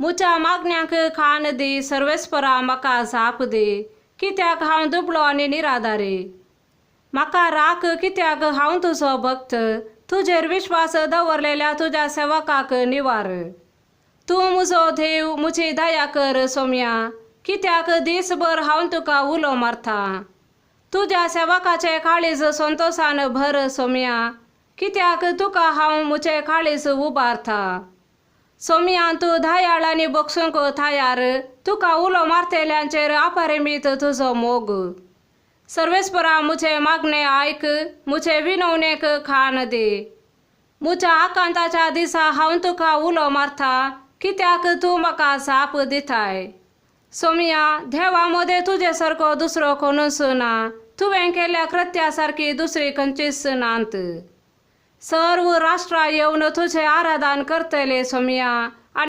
म्हज्या मागण्यांक कान दी सर्वेस्परा म्हाका जाप दी, कित्याक हांव दुबळो आनी निराधारी. म्हाका राख कित्याक हांव तुजो भक्त, तुजेर विश्वास दवरलेल्या तुज्या सेवकाक निवार. तूं म्हजो देव, म्हजी दया कर सोम्या, कित्याक दीसभर हांव तुका उलो मारता. तुज्या सेवकाचें काळीज संतोसान भर सोम्या, कित्याक तुका हांव म्हजें काळीज उबारता. सोम्या, तूं दयाळ आनी बक्षूंक तयार, तुका उलो मारतल्यांचेर अपरिमीत तुजो मोग. सर्वेस्परा म्हजें मागणें आयक, म्हजे विनवणेक कान दी. म्हज्या आकांताच्या दिसा हांव तुका उलो मारता, कित्याक तूं म्हाका जाप दिताय. सोमया, देवा मदें तुजे सारको दुसरो कोणूच ना, तुवें केल्ल्या कृत्या सारकी दुसरी खंयचीच नात. सर्व राष्ट्रां येवन तुजें आराधन करतले सोमया,